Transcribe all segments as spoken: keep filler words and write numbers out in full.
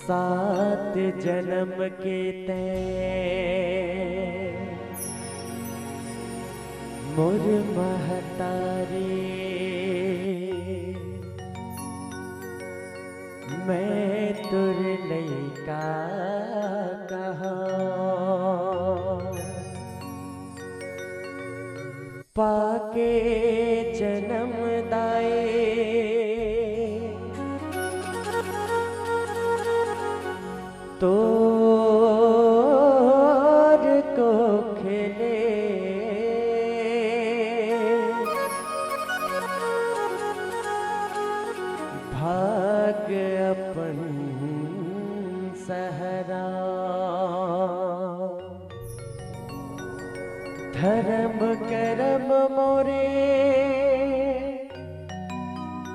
सात जनम के तैं मोर महतारी, मैं तोर लइका कहां। पाके जनम दाए तोर कोख ले, भाग अपन सहरा। धरम करम मोरे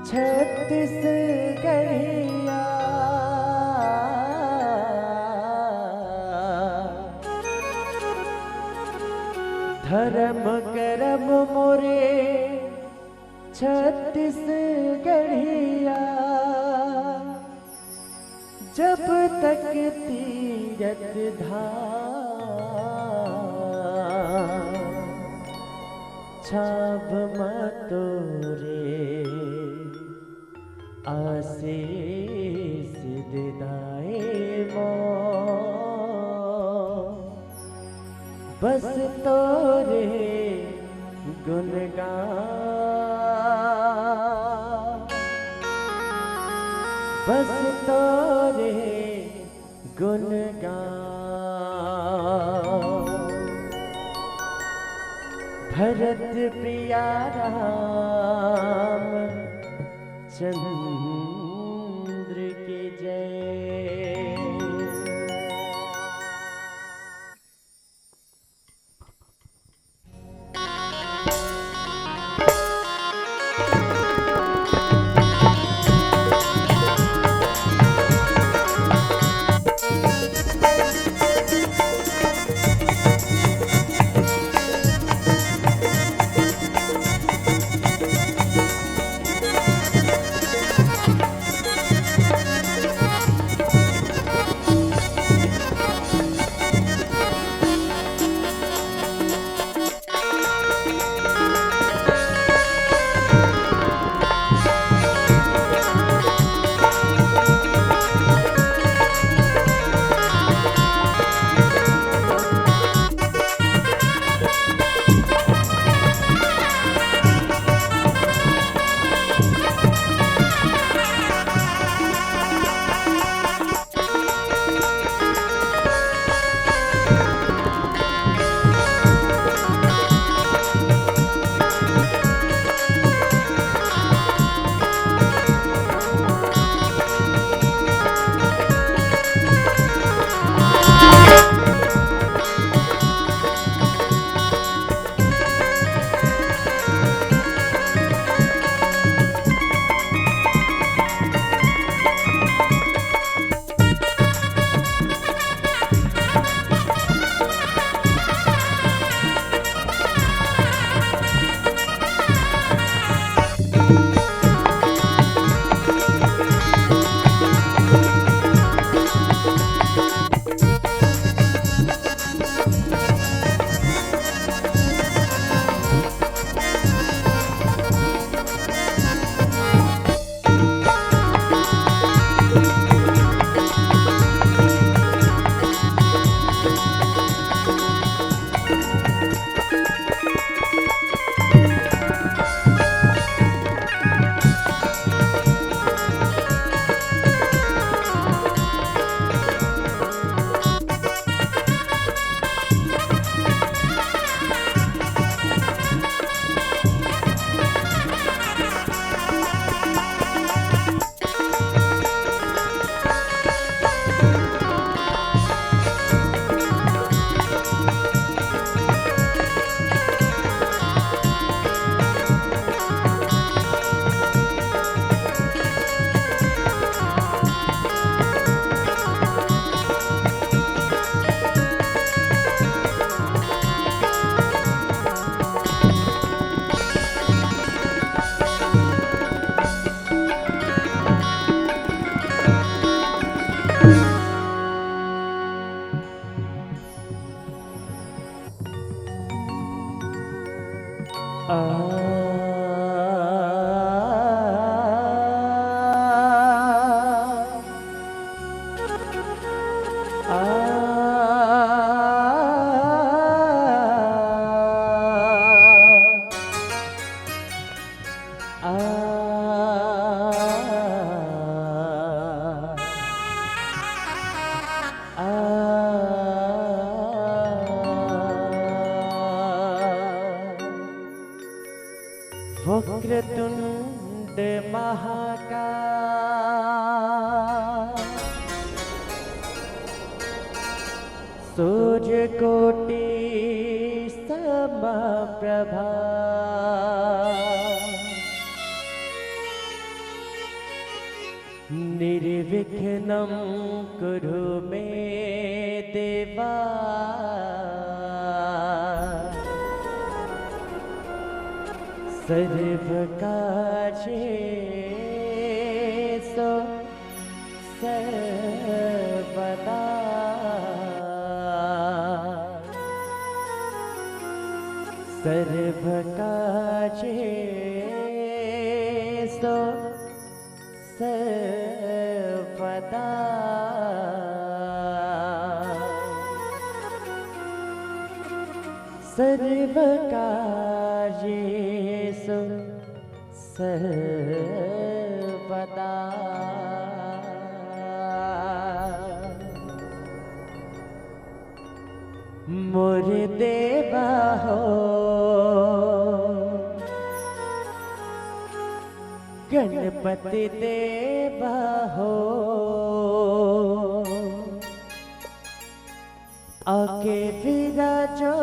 छत्तीसगढ़िया, धरम करम मोरे छत्तीसगढ़िया, जब तक तीरथ धाम छाब म तोरे आशीष देदाए मो। बस तोरे गुणगान, बस तोरे गुणगान। भरत प्रिया राम चंद्र की जय। वक्रतुंड महाकाय, सूर्यकोटि समप्रभा, निर्विघ्नं कुरु मे देवा, सर्वकार्येषु सर्वदा, सर्वकार्येषु सर्वदा, सर्वकार्येषु सर्वदा। मोर देवा हो, गणपति देवा हो, आके विराजो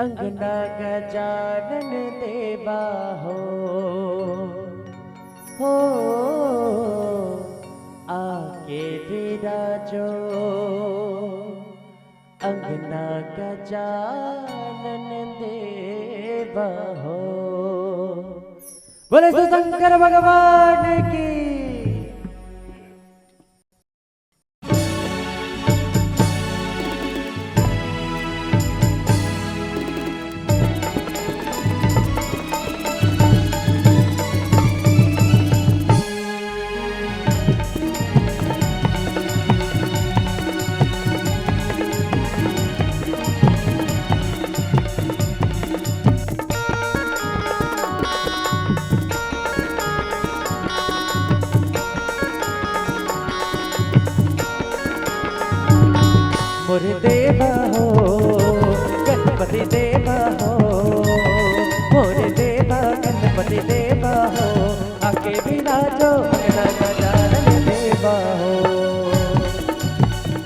अंगना गजानन देवा हो, हो, आके विराजो अंगना गजानन देवा हो। बोले शिव शंकर भगवान की। मोर देवा हो, गणपति देवा हो, मोर देवा गणपति देवा हो, आके विराजो अंगना गजानन देवा हो,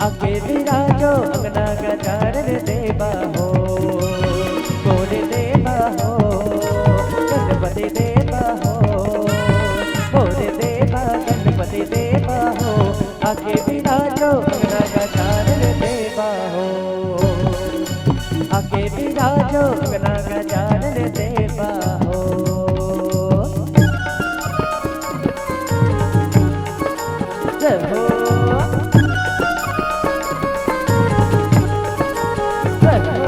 आके विराजो अंगना गजानन देवा हो, मोर देवा हो, गणपति देवा हो, मोर देवा गणपति देवा हो, आके विराजो अंगना गजानन देवा हो, आके विराजो अंगना गजानन देवा हो। जय हो। जय हो।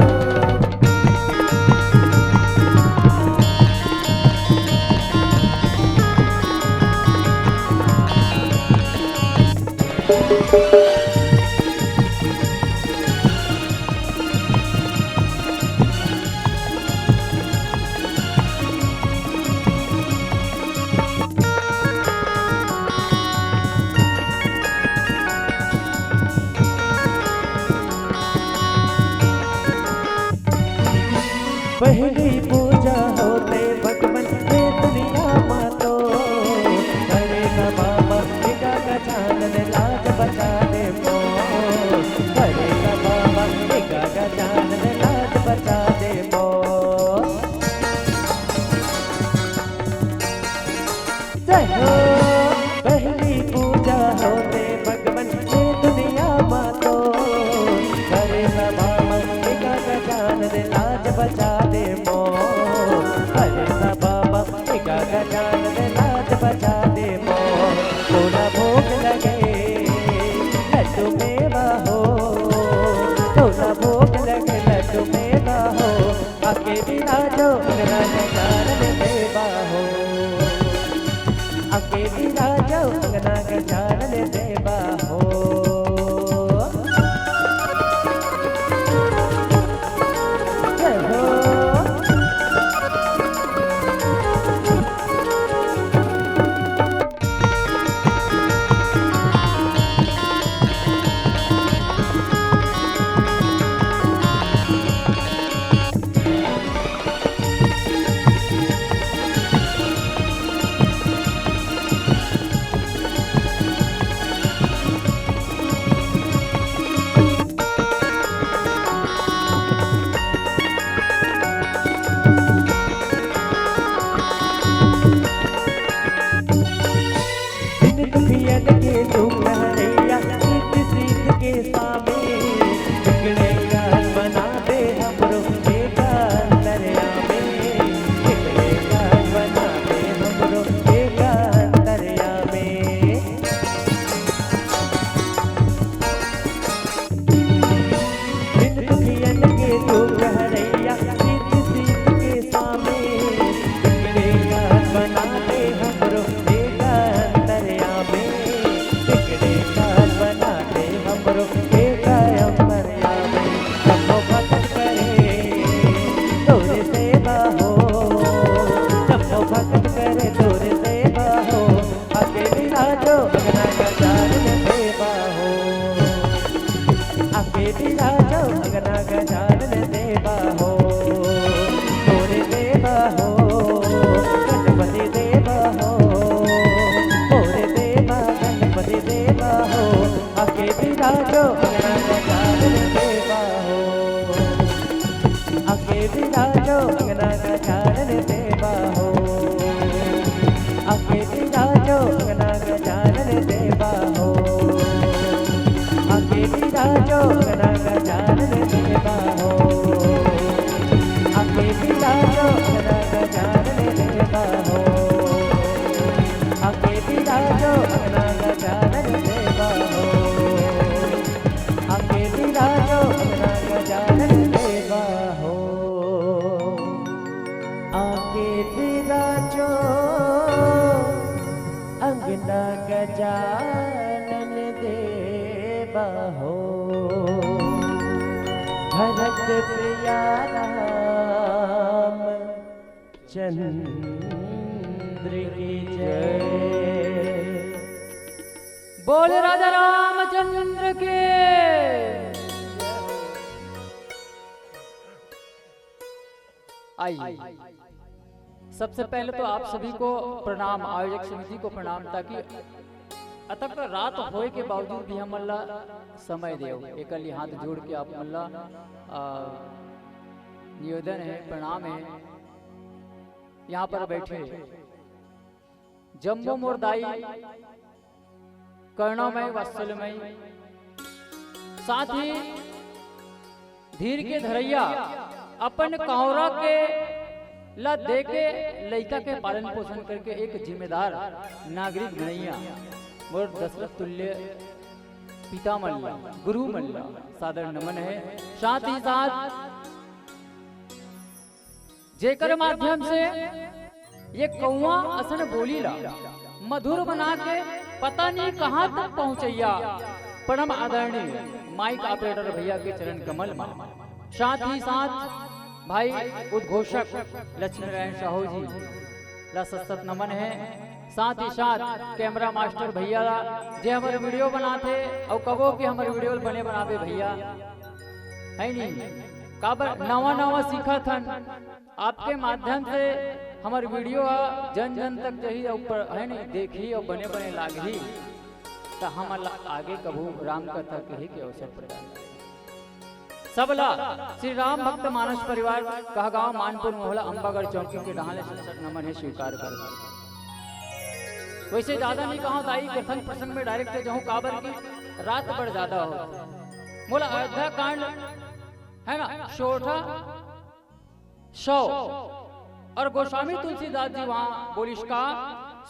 पहली पूजा होथे भगवन के दुनिया मा तो, करे गा बाबा एका गजानन लाज बचा दे मोर, करे गा बाबा एका गजानन लाज बचा दे मोर। जय हो। पहली पूजा होथे भगवन के दुनिया मा तो, करे गा बाबा एका गजानन लाज बचा दे मोर। बिराजो अंगना गजानन देवा हो, आके बिराजो अंगना गजानन देवा हो। जय हो। बिन दुखियन के दुख हरैया, सिद्ध सिद्ध के स्वामी, बिगड़े घर बना दे हमरो बेटा अंतर्यामी, बिगड़े घर बना दे हमरो बेटा अंतर्यामी। बिन दुखियन के दुख हरैया, सिद्ध सिद्ध के स्वामी, बिगड़े घर बना दे हमरो बेटा अंतर्यामी, बिगड़े घर बना दे हमरो बेटा अंतर्यामी। सबो भगत करे तोरे सेवा हो, सबो भगत करे तोरे सेवा हो, आके बिराजो अंगना गजानन देवा हो, आके बिराजो अंगना गजानन देवा हो, मोरे देवा हो, गणपति देवा हो, मोरे देवा गणपति देवा हो, आके बिराजो अंगना गजानन देवा हो। आके बिराजो अंगना गजानन देवा हो, आके बिराजो अंगना गजानन देवा हो, आके बिराजो अंगना गजानन देवा हो, आके बिराजो अंगना गजानन देवा हो, आके बिराजो अंगना गजानन देवा हो। आके बिराजो अंगना गजानन देवा हो, आके बिराजो अंगना गजानन देवा हो। भरत प्रिया राम चंद्र की जय। बोले राजा रामचंद्र के। आइए, सबसे पहले तो आप सभी को प्रणाम, आयोजक समिति को प्रणाम, ताकि अतक रात होए के बावजूद भी हमन ला समय देव। एकर लिए हाथ जोड़ के आप मन ला, आ, निवेदन है, प्रणाम है। यहाँ पर बैठे जम्मो मोर दाई, करुणामय, वात्सल्यमय, साथ ही धीर के धरैया, अपन कौरा के ला देके लइका के पालन पोषण करके एक जिम्मेदार नागरिक बनैया मोर दशरथ तुल्य पिता मन ला, गुरु मन ला सादर नमन है। साथ ही साथ जेकर माध्यम से ये कौवा असन बोली ला मधुर बना के पता नहीं कहाँ तक पहुँचैया परम आदरणीय माइक ऑपरेटर भैया के चरण कमल मा, साथ ही साथ भाई उद्घोषक लक्ष्मी नारायण साहू जी ला सत सत नमन है। साथ ही साथ कैमरा मास्टर भैया ला, जे हमर वीडियो बनाथे अउ कबो के हमर वीडियो बने बनावे भैया, है नी? काबर नवा नवा सीखत हन, आपके माध्यम से हमर वीडियो ह जन जन तक जही अउ प-, है नी, देखही अउ बने बने लागही, त हमन ला आगे कभू राम कथा कहे के अवसर प्रदान करे। सबला श्री राम भक्त मानस परिवार कहगांव मानपुर मोहला अम्बागढ़ चौकी के डहान ले सत सत नमन हे, स्वीकार कर। वैसे ज्यादा नहीं कहा दाई, कथन प्रसंग में डायरेक्ट जाऊं, काबर की रात बड़ ज्यादा हो। मोला अयोध्या कांड है ना, सोरठा सौ और गोस्वामी तुलसीदास जी वहां बोलिस का,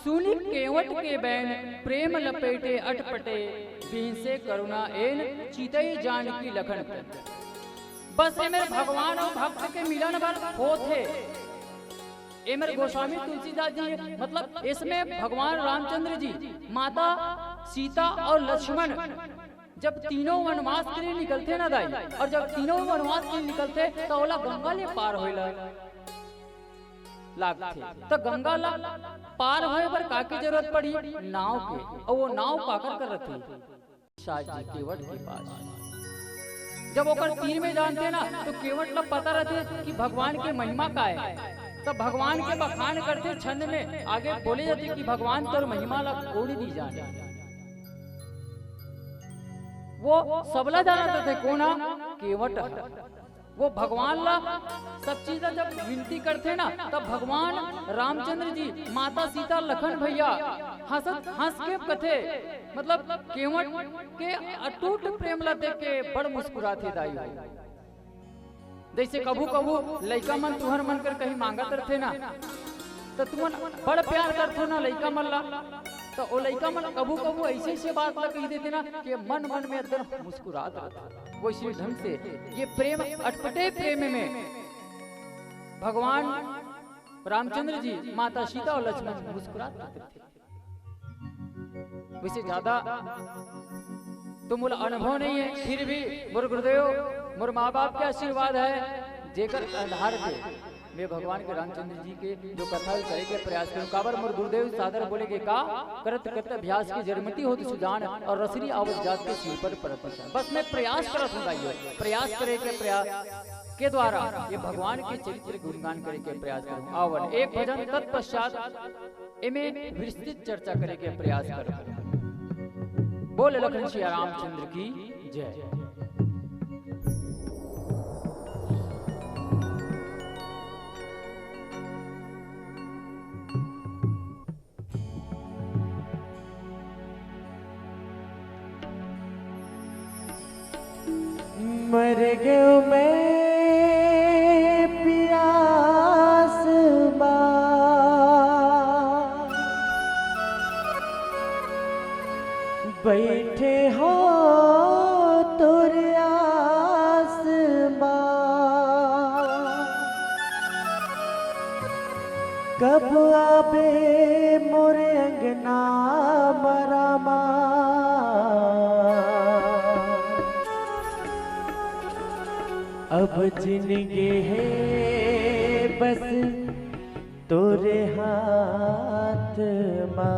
सुनि केवट के बैन प्रेम लपेटे अटपटे, बिहसे करुणा एन चितई जानकी लखन। बस एमेर भगवान अउ भक्त के मिलन बर होत हे। एमेर गोस्वामी तुलसीदास जी, मतलब, इसमें भगवान रामचंद्र जी, माता सीता और लक्ष्मण जब तीनों वनवास के लिए निकलथे ना दाई, और जब तीनों वनवास के लिए निकलथे, तो ओला गंगा ले पार होए ला लागथे। तो गंगा ला पार होए बर का के जरूरत पड़ी? नाव के। और वो नाव काकर कर रथे? साथ जी केवट के पास। जब ओकर तीर में जानथे ना, तो केवट ला पता रहथे कि भगवान के महिमा का है। तब भगवान के बखान करथे छंद में, आगे बोले जाथे कि भगवान तोर महिमा ला कोई नहीं जाने। वो सबला जानत रथे, कोन ह? केवट ह। वो भगवान ला सब चीज ला जब विनती करथे ना, तब भगवान रामचंद्र जी, माता सीता, लखन भैया हंसत, हंस के कथे, मतलब, केवट के अटूट प्रेम ला देख के बड़ मुस्कुराथे दाई हो। जैसे कभू कभू लइका मन तुहर मन कर कहीं मांगत रथे ना, तो तुमन बड़ प्यार करथो ना लइका मन ला, तो ओ लइका मन कभू कभू ऐसे ऐसे बात ला कह देथे ना कि मन मन में एकदम मुस्कुरात रथे। वैसे ढंग से ये प्रेम, अटपटे प्रेम में भगवान रामचंद्र जी, माता सीता और लक्ष्मण मुस्कुरात रथे। वैसे ज्यादा तो मोला अनुभव नहीं है, फिर भी मोर गुरुदेव, मोर माँ बाप के आशीर्वाद है, जेकर आधार पे मैं भगवान के रामचंद्र जी के जो कथा करे के प्रयास करूँ। काबर मोर गुरुदेव सादर बोले के का, करत करत अभ्यास के जड़मति होत सुजान, और रसरी आवत जात के सिर पर परत निशान। बस मैं प्रयास करत हूँ दाइयो, प्रयास करे के प्रयास के द्वारा ये भगवान के चरित्र गुणगान करे के प्रयास करूँ। आवन एक भजन तत्पश्चात एमे विस्तृत चर्चा करे के प्रयास करब। बोल लखन सिया रामचंद्र की जय। मर गयो मैं प्यास मा, बैठे हो तोर आस मा। कब आबे मोर अंगना म रामा। अब जिनगी हे बस तोरे हाथ मा।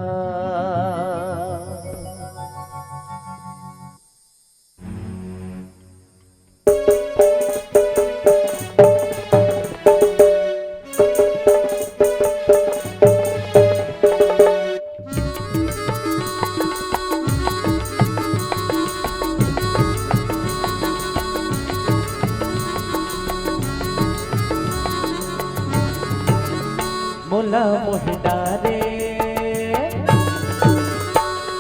मोला मोहि डारे,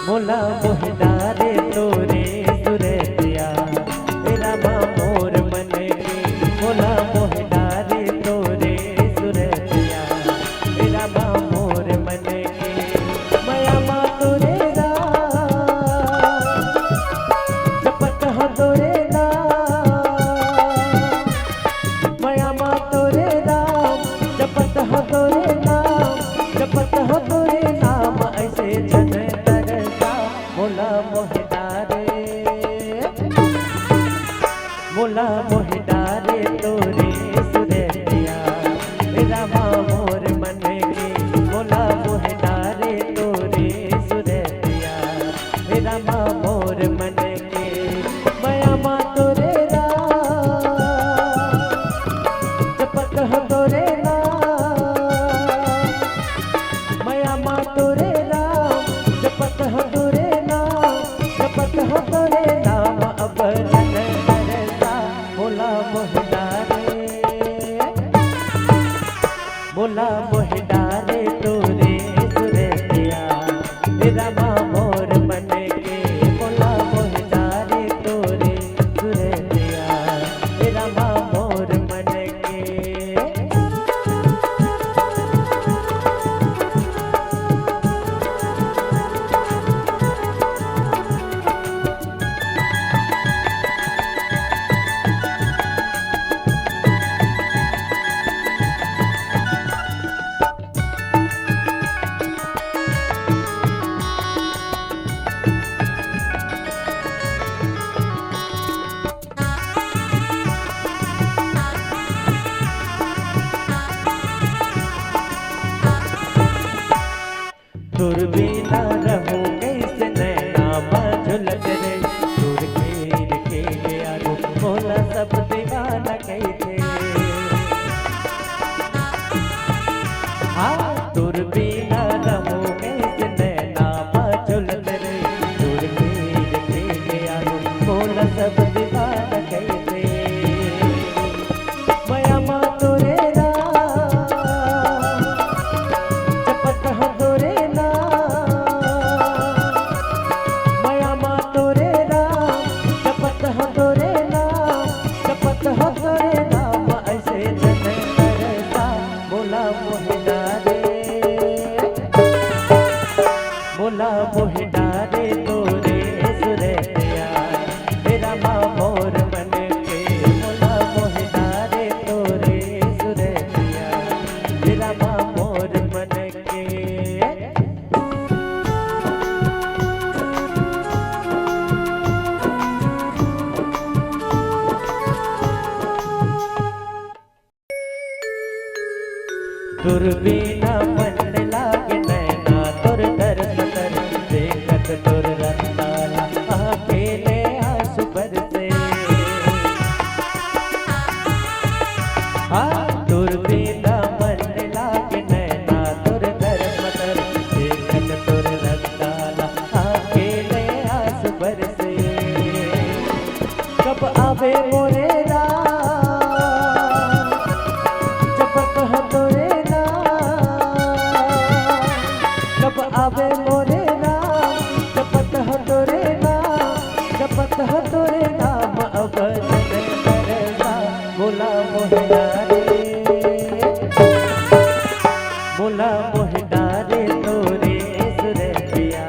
मोला मोहि डारे तोरे सुरतिया, ए रामा मोर मन के। मोला मोहि डारे तोरे सुरतिया, ए रामा मोर मन के। मया मा तोरे राम, जपत हो तोरे नाम। मया मा तोरे राम, जपत हो तोरे नाम, जपत हो तोरे नाम, ऐसे जन तरसा। मोला मोहि डारे, मोला मोहि डारे तोरे सुरतिया, ए रामा मोर मन के। मोला मोहि डारे तोरे सुरतिया, ए रामा मोर मन के। मया मा तोरे राम, जपत हो तोरे नाम। मया मा तोरे राम, जपत हो तोरे नाम, डारे तोरे सुरतिया, हे रामा मोर मन के, मोला मोह डारे तोरे सुरतिया, हे रामा मोर मन के। तोर बिना मन लागे नैना, तोर दर्शन देखत तोर रस्ता ला, अकेले आंसू बरसे। हाँ, तोर बिना मन लागे नैना, तोर दर्शन देखत तोर रस्ता ला, अकेले आंसू बरसे। कब आवे मोरे राम, जपत ह तोरे नाम। कब आवे मोरे राम, जपत ह तोरे नाम, जपत ह तोरे नाम। अब नजर करना, मोला मोहना रे, मोला मोहना रे तोरे सुरतिया।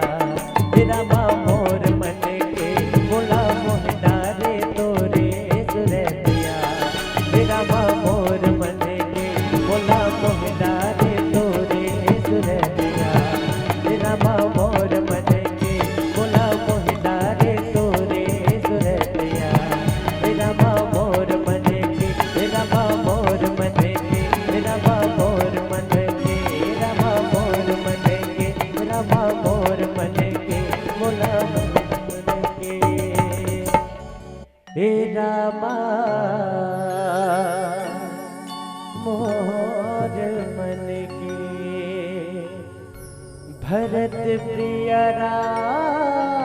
हे रामा मोर मन के, मोला मोह डारे तोरे सुरतिया। हे रामा मोर मन के, मोला मोह डारे तोरे सुरतिया। हे रामा मोर मन के, मोला मोह डारे तोरे सुरतिया। हे रामा मोर मन के, हे रामा मोर मन के, हे रामा मोर मन के, हे रामा मोर मन के, हे रामा मोर मन के, मोला मोर मन के। हे रामा मोर मन के, भरत प्रिय राम,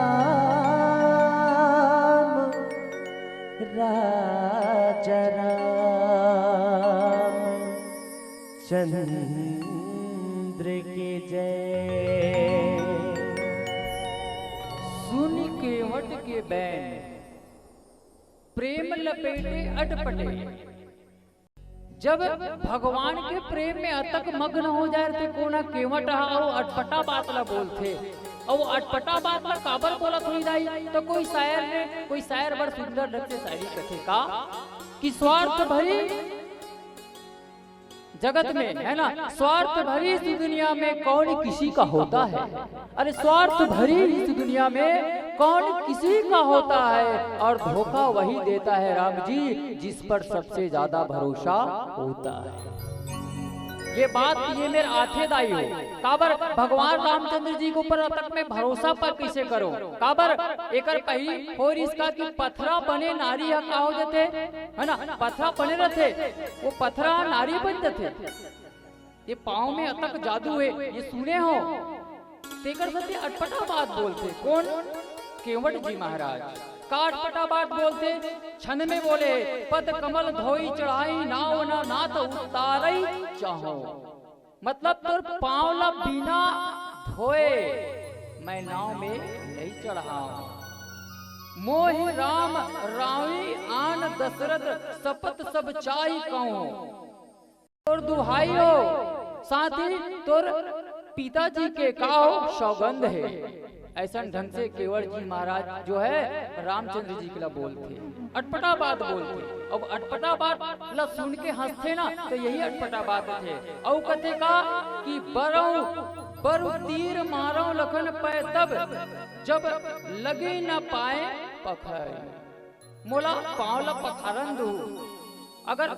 राजा राम चंद्र की जय। सुनि केवट के बैन, प्रेम लपेटे अटपटे। जब भगवान के प्रेम में अतक मग्न हो जाए, तो कोना केवट ह अउ अटपटा बात ला बोलथे। अउ अटपटा बात ला काबर बोलत होही दाई? तो कोई शायर ने, कोई शायर बड़ सुंदर ढंग से शायरी कथे का कि स्वार्थ भरी जगत में, है ना, स्वार्थ भरी इस दुनिया में कौन किसी का होता है? अरे, स्वार्थ भरी इस दुनिया में कौन किसी का होता है? और धोखा वही देता है, राम जी, जिस पर सबसे ज्यादा भरोसा होता है। ये बात ये मेर आथे दाई हो, काबर भगवान रामचंद्र जी के ऊपर अतक में भरोसा पर कैसे करो? काबर एकर पहिली होर इसका कि पथरा बने नारी ह का हो जाथे, है ना, पथरा बने रहथे, वो पथरा ह नारी बन जाथे। ये पाँव में अतक जादू हे, ये सुने हो? तेकर सेती अटपटा बात बोलथे। कोन? केवट जी महाराज। का अटपटा बात बोलथे? छंद में बोले, "पद कमल धोई चढ़ाई, नाव न नाथ उतारई चाहो।" मतलब, तोर पाँव ला बिना धोए मैं नाव में नइ चढ़ाव। मोहि राम रावी आन दशरथ, सपत सब चाही कहूँ। तोर दुहाई हो, साथ ही तोर पिताजी के का हो, सौगंध हे। अइसन ढंग से केवट जी महाराज जो है, रामचंद्र जी के ला बोलथे, अटपटा बात बोलथे। अब अटपटा बात ला सुन के हंसथे ना, तो यही अटपटा बात होथे। अउ कथे का कि बरऊ, बरु तीर मारऊ लखन पै तब, जब लगे न पाए पखै। मोला पाँव ला पखारन दू। अगर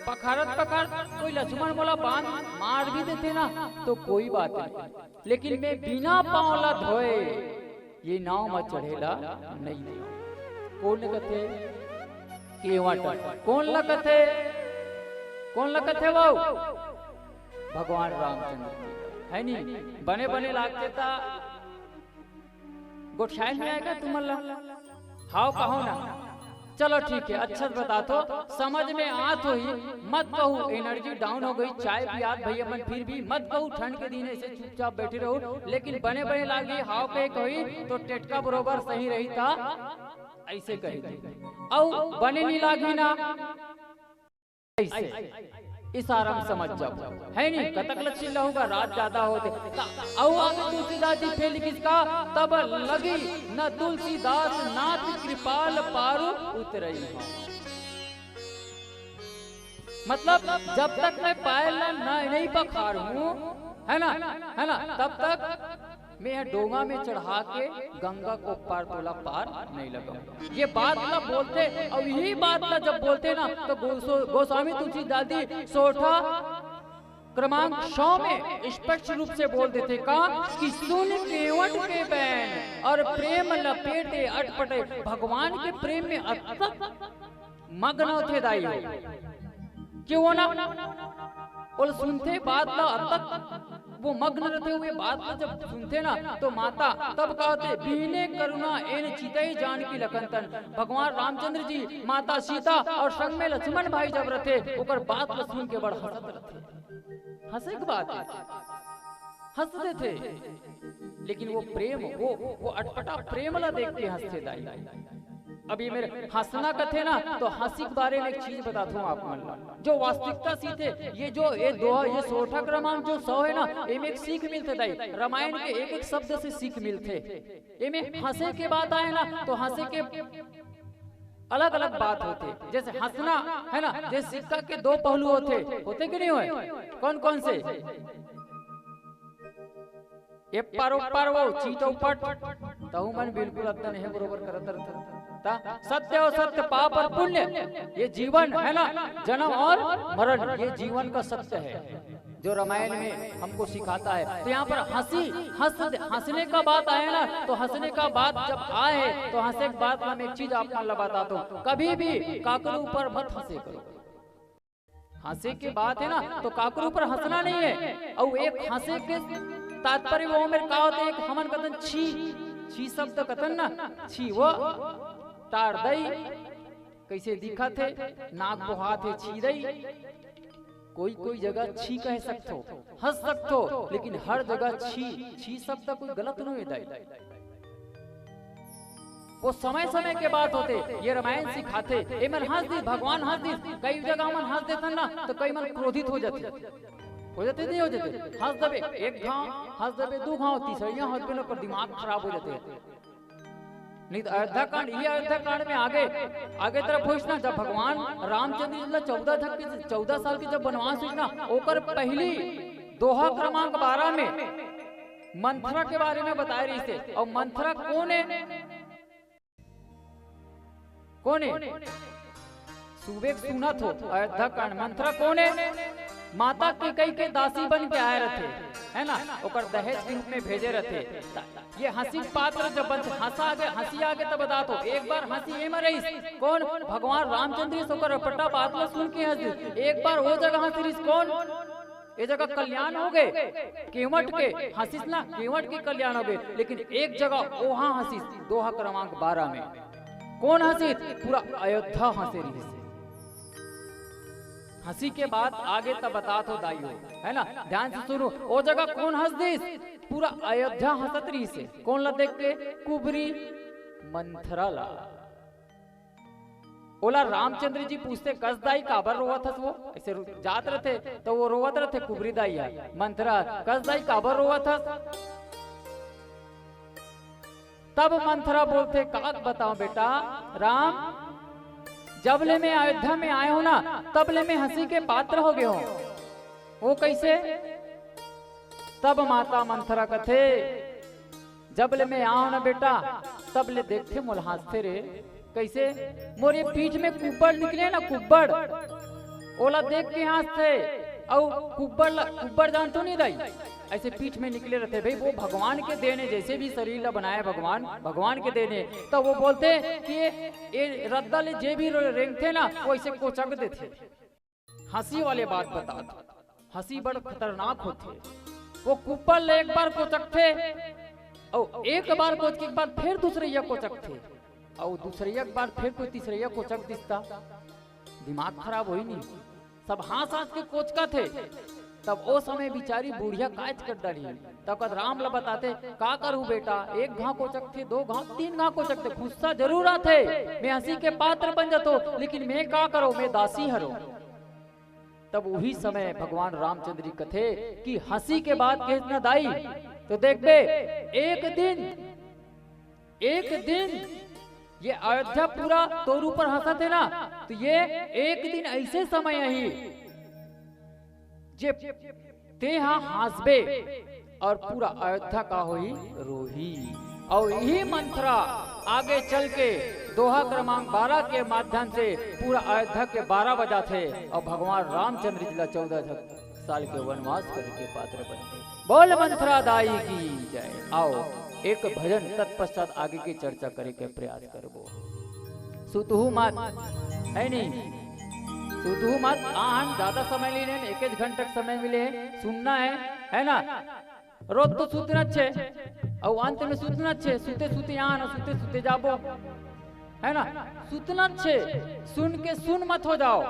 पखारत पखारत कोई लछमन मोला बांध मार भी देथे ना, तो कोई बात नहीं, लेकिन मैं बिना पाँव ला धोए ये नाव म चढ़े ला नइ देव। कोन कथे? केवट। कोन ला कथे? कोन ला कथे वो? भगवान रामचंद्र, है नी? बने बने लागथे ता गोठियाए नइ आय का तुमन ला? हाव कहो ना। चलो ठीक है, अच्छा से बता तो, समझ में आत होही, मत कहू energy down हो गई, चाय पियात भैया मन, फिर भी मत कहू, ठंड के दिन ऐसे चुपचाप बैठे रहू, लेकिन बने बने लागी, हाव कहे कही तो टेटका बरोबर सही रही था, ऐसे कही। अउ बने नहीं लागी ना, ऐसे। इशारा में समझ जाओ, है नहीं? कतक लच्छिन लहू का रात ज्यादा होथे। त अउ आगे तुलसीदास जी फेर लिखिस का, "तब लगी न तुलसीदास नाथ कृपाल पारु उतरई हौं।" मतलब, जब तक मैं पायल ला न, नहीं पखारूं, है ना, है ना, तब तक मैं ह डोंगा में चढ़ा के गंगा को पार, तोला पार नहीं लगाऊं। ये बात ला बोलथे, अउ यही बात ला जब बोलथे ना, तो गोसो-, गोस्वामी तुलसीदास जी सोरठा क्रमांक सौ में स्पष्ट रूप से बोल देथे का, कि "सुन केवट के बैन और प्रेम लपेटे अटपटे।" भगवान के प्रेम में अतक मग्न होथे दाई हो। क्यों ना? ओला सुनथे बात ला, अतक वो मग्न रहथे हुए बात ला, जब सुनथे ना, तो माता तब कहथे, "बिहने करुणा एन चितई जानकी लखन तन।" भगवान रामचंद्र जी, माता सीता और संग में लक्ष्मण भाई जब रहथे, ओकर बात ला सुन के बड़ हंसत रहथे। हंसे के बात है, हंस देथे, लेकिन वो प्रेम, वो, वो अटपटा प्रेम ला देख के हंसथे दाई। अब ये मेर हंसना कथे ना, तो हंसी के बारे में एक चीज बताता हूँ आप मन ला, जो वास्तविकता सीखे। ये जो, ये दो, ये सोरठा क्रमांक जो सौ है ना, एमे एक सीख मिलथे दाई। रामायण के एक एक शब्द से सीख मिलथे। एमे हंसे के बात आए ना, तो हंसे के अलग-अलग बात होथे। जैसे हंसना है ना, जैसे सिक्का के दो पहलू होथे, होथे कि नहीं होय? कौन-कौन से? ए पारो पारो, चीत अउ पट, तहू मन बिल्कुल अतने हे बरोबर करत रथे। त सत्य और सत्य, पाप और पुण्य, ये जीवन है ना, जन्म और मरण, ये जीवन का सत्य है। जो रामायण में हमको सिखाता है। तो यहाँ पर हंसी, हंस, हंसने का बात आए ना, तो हंसने का बात जब आए, तो हंसे के बात में एक चीज आप मन ला बताता हूँ, कभी भी काकरो ऊपर मत हंसे करो। हंसे के बात है ना, तो काकरो ऊपर हंसना नहीं है। अउ एक हंसे के तात्पर्य वो मेर का होथे, एक हमन कथन छी, छी शब्द कथन ना, छी वो टार दई, कैसे दिखत हे, नाक बोहात हे, छी दई। कोई कोई जगह छी कह सकथो, हंस सकथो, लेकिन हर जगह छी, छी शब्द कोई गलत नहीं है दाई। वो समय समय के बात होथे, ये रामायण सिखाथे। एमन हंस दिस, भगवान हंस दिस, कई जगह हमन हंस देथन ना, तो कई मन क्रोधित हो जाथे, हो जाथे, नहीं हो जाथे? हंस देबे एक घाव, हंस देबे दू घाव, तीसरइया हंस देबे ना, ओकर दिमाग खराब हो जाथे। नहीं तो अयोध्या कांड, ये अयोध्या कांड में आगे, आगे तरफ होइस ना, जब भगवान रामचंद्र जी ला चौदह झक के, चौदह साल के जब वनवास होइस ना, ओकर पहली दोहा क्रमांक बारह में मंथरा के बारे में बताए रहिस हे। अउ मंथरा कोन हे? कोन हे? सुबेक सुनत हो, अयोध्या कांड। मंथरा कोन हे? माता कैकई के दासी बन के आए रथे, है ना, ओकर दहेज के रूप में भेजे रथे। त ये हंसी के पात्र जब बनथे, हंसा आगे, हंसी आगे तब बतात हो। एक बार हंसी एमा रहिस, कोन? भगवान रामचंद्र जी ओकर अटपटा बात ला सुन के हंस दिस। एक बार वो जगह हंसी रहिस, कोन? ये जगह कल्याण हो गे, केवट के हंसिस ना, केवट के कल्याण हो गे, लेकिन एक जगह ओहा हंसिस, दोहा क्रमांक बारह में। कोन हंसिस? पूरा अयोध्या हंसे रहिस। हंसी के बाद आगे तब बतात हो दाई हो, है ना, ध्यान से सुनो। ओ जगह कोन हंस दिस? पूरा अयोध्या हंसत रहिस हे। कोन ला देख के? कुबरी मंथरा ला। ओला रामचंद्र जी पूछथे, "कस दाई काबर रोवत हस?" वो ऐसे रु-, जात रथे, तो वो रोवत रथे, कुबरी दाई ह, मंथरा, "कस दाई काबर रोवत हस?" तब मंथरा बोलथे, "का बताओ बेटा राम, जब ले मैं अयोध्या में आए हो ना, तब ले मैं हंसी के पात्र हो गए हो।" वो कैसे? तब माता मंथरा कथे, "जब ले मैं आए हो ना बेटा, तब ले देखथे मोला हंसथे रे।" कैसे? मोर ये पीठ में कुब्बड़ निकले ना, कुब्बड़, ओला देख के हंसथे। अउ कुब्बड़ ला, कुब्बड़ जानथो नहीं दाई, ऐसे पीठ में निकले रथे भाई, वो भगवान के देन हे, जैसे भी शरीर ला बनाए भगवान, भगवान के देन हे। तो वो बोलथे कि ये, ये रद्दा ले जे भी रे-, रेंगथे ना, वो ऐसे कोचक देथे। हंसी वाले बात बतात हो, हंसी बड़ खतरनाक होथे। वो कुब्बड़ ले एक बार कोचकथे, अउ एक बार कोचके के बाद फिर दूसरइया कोचकथे, अउ दूसरइया के बाद फिर कोई तीसरइया कोचक दिस त, दिमाग खराब होही नहीं। सब हंस हंस के कोचकथे। तब ओ समय बिचारी बुढ़िया कायच कर डरही। तब कद राम ला बताथे, "का करूं बेटा, एक घाव कोचकथे, दो घाव, तीन घाव कोचकथे, गुस्सा जरूर आथे, मैं हंसी के पात्र बन जातो, लेकिन मैं का करो, मैं दासी हरो।" तब उही समय भगवान रामचंद्र जी कथे कि हंसी के बात कहेस न दाई, तो देखबे, एक दिन, एक दिन ये अयोध्या पूरा तोर ऊपर हंसत हे ना, तो ये एक दिन ऐसे समय आही, जे तेहा हांसबे और पूरा अयोध्या का होही, रोही। और यही मंथरा आगे चल के दोहा क्रमांक बारह के माध्यम से पूरा अयोध्या के बारह बजाथे और भगवान रामचंद्र जी ला चौदह साल के वनवास करे के पात्र बनथे। बोल मंथरा दाई की जय। आओ, एक भजन तत्पश्चात आगे के चर्चा करे के प्रयास करबो। सुतहू मत, है नहीं? सुतहू मत। आन ज्यादा समय लेने, एक एक घंटा के समय मिले हे, सुनना है, है ना? रोज तो सुतनाच हे, और अंत में सुतनाच हे, सुते सुते आन, सुते सुते जाबो, है ना? सुतनाच हे, सुन के सुन मत हो जाओ।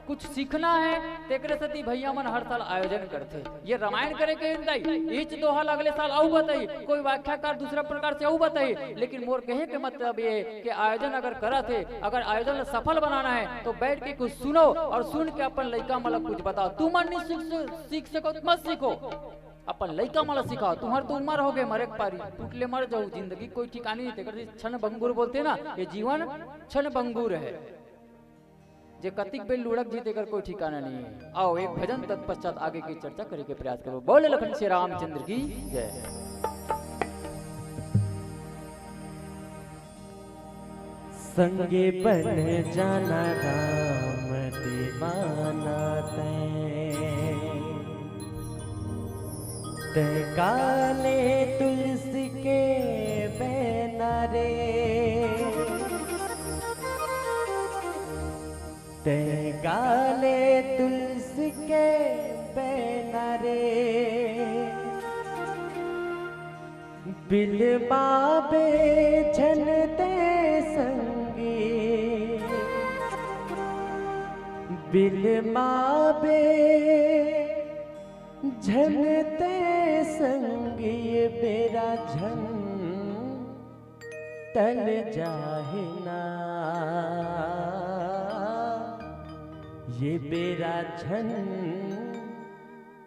कुछ सीखना है, तेकरे सेती भैया मन हर साल आयोजन करथे। ये रामायण करे के नहीं, इच दोहा ला अगले साल अउ बताही, कोई व्याख्याकार दूसरा प्रकार से अउ बताही, लेकिन मोर कहे के मतलब ये है कि आयोजन अगर करत हे, अगर आयोजन ला सफल बनाना है, तो बैठ के कुछ सुनो और सुन के अपन लइका मन ला कुछ बताओ। तुमन नहीं सीख, सीख सको, मत सीखो, अपन लइका मन ला सिखाओ। तुम्हर तो उमर हो गे मरे के पारी, टूट ले मर जाओ, जिंदगी कोई ठिकाना नहीं। तेकर से क्षण भंगुर बोलथे ना, ये जीवन क्षण भंगुर है। जे कतिक बेर लुढ़क जही तेकर कोई ठिकाना नहीं है। आओ, एक भजन तत्पश्चात आगे की चर्चा करे के प्रयास करबो। बोले लखन श्री रामचंद्र की जय। संगे बन जाना राम दीवाना तैं, तैं काले तुलसी के बैना रे। तैं काले तुलसी के बैना रे, बिलमाबे झन तैं संगी, बिलमाबे झन तैं संगी, ये बेरा झन टल जाहे ना, ये बेरा झन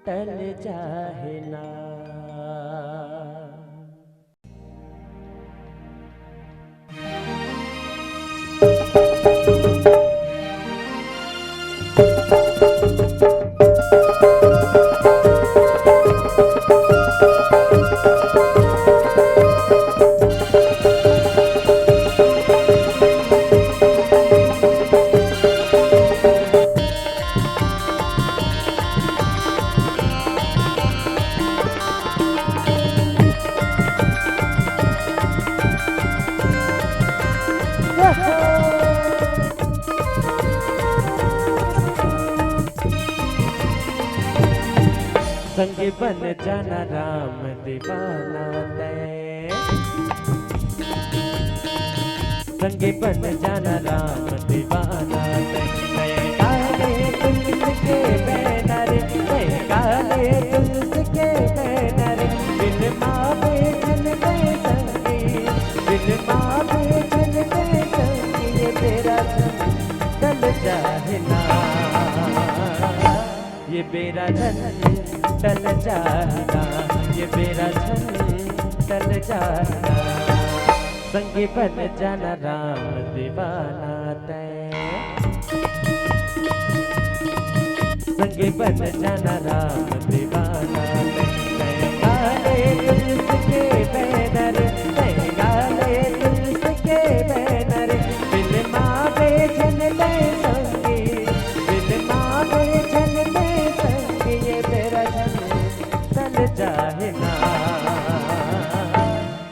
टल जाहे ना। संग बन जाना राम दीवाना तैं, संग बन जाना राम दीवाना तैं। तैं काले तुलसी के बैना रे, तैं काले तुलसी के बैना रे, बिलमाबे झन तैं संगी, बिलमाबे झन तैं संगी, ये बेरा झन टल जाहे ना, ये बेरा झन टल जाहे ना, ये बेरा झन टल जाहे ना। संगी बन जाना राम दीवाना तैं, संगी बन जाना राम दीवाना तैं। तैं काले तुलसी के बैना रे, तैं काले तुलसी के बैना रे, बिलमाबे झन तैं संगी, बिलमाबे झन तैं संगी, ये बेरा झन टल जाहे ना,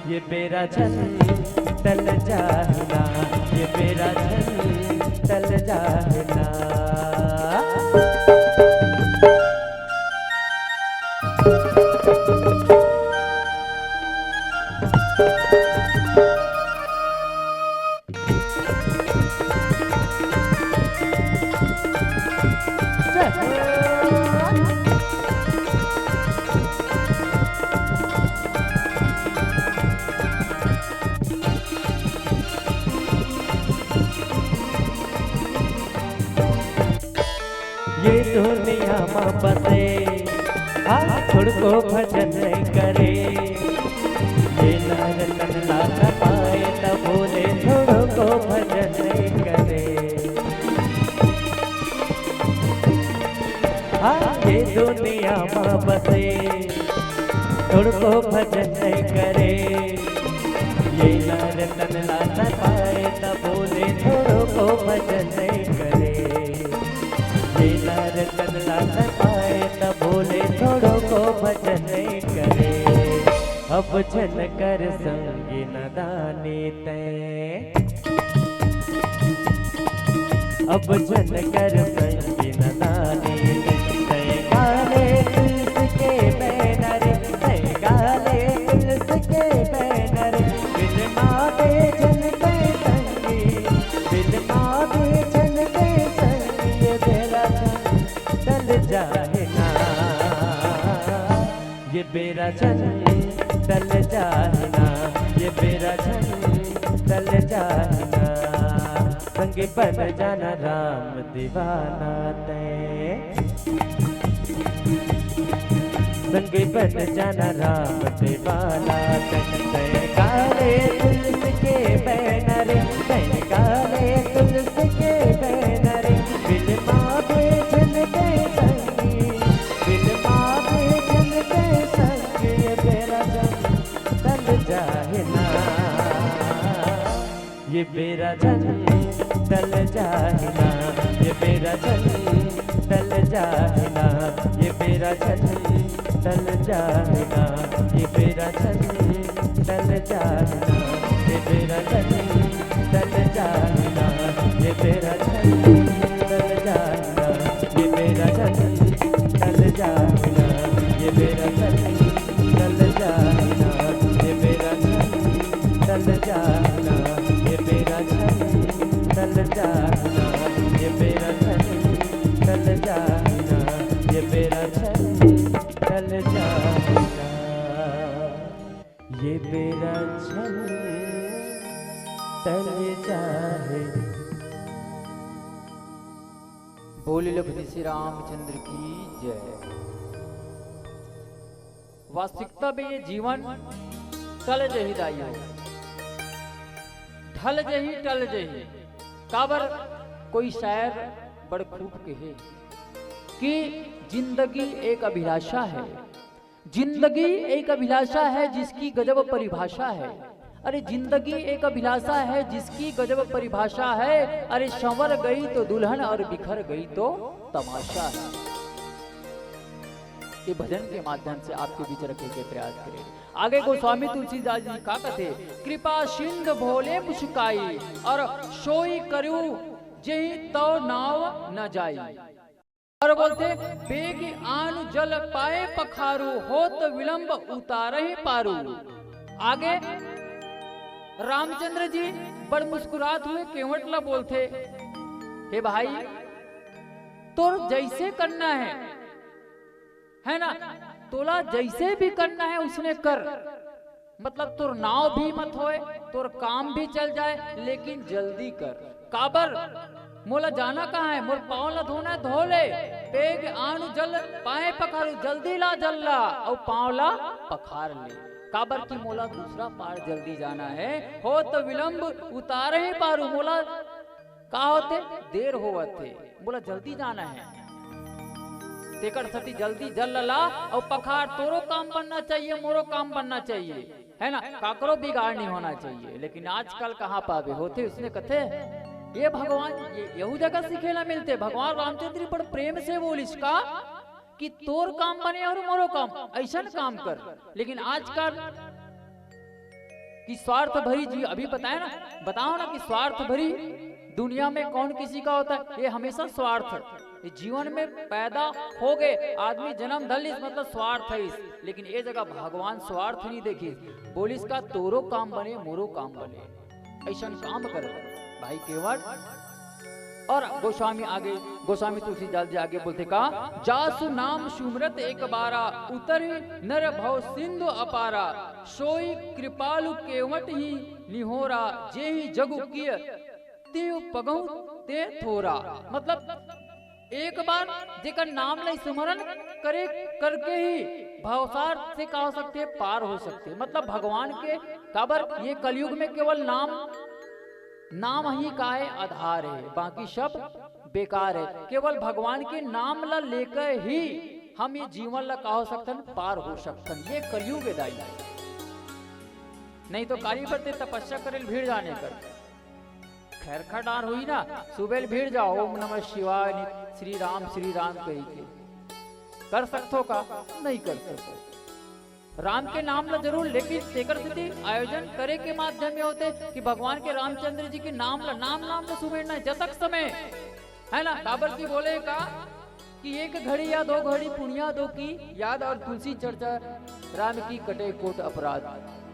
ये बेरा झन टल जाहे ना, ये बेरा झन टल जाहे ना। ये दुनिया म बसे, हाँ, थोड़को भजन नइ करे। ये नर तन ला न पाए, त बोले थोड़को भजन नइ करे। हाँ, ये दुनिया म बसे, थोड़को भजन नइ करे। ये नर तन ला न पाए, त बोले थोड़को भजन नइ करे। ये नर तन ला न पाए, त बोले थोड़को भजन नइ करे। अब झन कर संगी नदानी तैं, अब झन कर संगी नदानी तैं, तैं गा ले तुलसी के बैनर, तैं गा ले तुलसी के बैनर। बिलमा दे झन तैं संगी, बिलमा दे झन तैं संगी, ये बेरा झन टल जाए ना। ये बेरा झन टल जाए ना, ये बेरा झन टल जाए ना। संगी बन जाना राम दीवाना तैं, संगी बन जाना राम दीवाना तैं। तैं गा ले तुलसी के बैनर, तैं गा ले तुलसी के बैनर। बिलमा दे झन तैं संगी, बिलमा दे झन तैं संगी, ये बेरा झन टल जाए ना। ये बेरा झन टल जाए ना, ये बेरा झन टल जाए ना, ये बेरा झन टल जाए ना, ये बेरा झन टल जाए ना, ये बेरा झन टल जाए ना, ये बेरा झन टल जाए ना, ये बेरा झन टल जाए ना, ये बेरा झन टल जाए ना, ये बेरा झन टल जाए ना, ये बेरा झन टल जाए ना, ये बेरा झन टल जाए ना, ये बेरा झन टल जाए ना। ये बेरा झन टल जाए। बोल लखपति श्री रामचंद्र की जय। वास्तविकता में ये जीवन टल जही दाई हो, ढल जही, टल जही। काबर कोई शायर बड़ खूब कहे कि जिंदगी एक अभिलाषा है, जिंदगी एक अभिलाषा है जिसकी गजब परिभाषा है। अरे जिंदगी एक अभिलाषा है जिसकी गजब परिभाषा है। अरे संवर गई तो दुल्हन और बिखर गई तो तमाशा है। ये भजन के माध्यम से आपके बीच रखे के प्रयास करें। आगे गोस्वामी तुलसीदास जी का कथे, कृपा सिंधु भोले मुस्काई, और सोई करू जेहि तव नाव न जाई। और बोलथे, बेग आन जल पाए पखारू, होत विलंब उतारहि पारू। आगे रामचंद्र जी बड़ मुस्कुरात हुए केवट ला बोलथे, हे भाई, तोर जैसे करना है, है ना, तोला जैसे भी करना है उसने कर, मतलब तोर नाव भी मत होए, तोर काम भी चल जाए, लेकिन जल्दी कर। काबर? मोला जाना कहाँ है? मोर पाँव ला धोना है, धो ले। बेग आन जल पाए पखारू, जल्दी ला जल ला, अउ पाँव ला पखार ले। काबर कि मोला दूसरा पार जल्दी जाना है, होत विलंब उतारहि पारू। मोला का होथे? देर होवत हे, मोला जल्दी जाना है। तेकर सेती जल्दी जल ला अउ पखार, तोरो काम बनना चाहिए, मोरो काम बनना चाहिए, है ना? काकरो बिगाड़ नहीं होना चाहिए। लेकिन आजकल कहाँ पाबे, होथे उसने कथे, ये भगवान, ये यहू जगह सीखे ला मिलथे। भगवान रामचंद्र जी बड़ प्रेम से बोलिस का कि तोर काम बने और मोरो काम, ऐसन काम कर। लेकिन आजकल कि स्वार्थ भरी जी, अभी बताया ना, बताओ ना कि स्वार्थ भरी दुनिया में कौन किसी का होता है? ये हमेशा स्वार्थ। ये जीवन में पैदा हो गए आदमी, जन्म धर लिस, मतलब स्वार्थ है इस। लेकिन ये जगह भगवान स्वार्थ नहीं देखिस, बोलिस का तोरो काम बने, मोरो काम बने, ऐसन काम कर भाई केवट। और गोस्वामी आगे, गोस्वामी तुलसीदास जी आगे बोलथे का, जासु नाम सुमिरत एक बारा, उतरहि नर भव सिंधु अपारा। सोई कृपालु केवट ही निहोरा, जेहि जगु किय तिहु पगहु ते थोरा। मतलब एक बार जेकर नाम ला स्मरण करे करके ही भवसागर से का हो सकथे, पार हो सकथे। मतलब भगवान के, काबर ये कलयुग में केवल नाम, नाम ही का है, आधार है, बाकी सब बेकार है। केवल भगवान के नाम ला लेकर ही हम ये जीवन ला का हो सकथन, पार हो सकथन। ये कलयुग है दाई, नहीं तो काली बर ते तपस्या करे ल भीड़ जाने कर। खैर खटार हुई ना, सुबह भीड़ जाओ, ओम नमः शिवाय, नि-, श्री राम, श्री राम कही के। कर सकथो का? नहीं कर सकथो। राम के नाम ला जरूर, लेकिन तेकर सेती आयोजन करे के माध्यम में होथे कि भगवान के रामचंद्र जी के नाम ला, नाम, नाम ला सुमेरना है जतक समय, है ना? काबर की बोले का कि एक घड़ी या दो घड़ी पुनिया दो की याद और तुलसी चर्चा, राम की कटे कोट अपराध।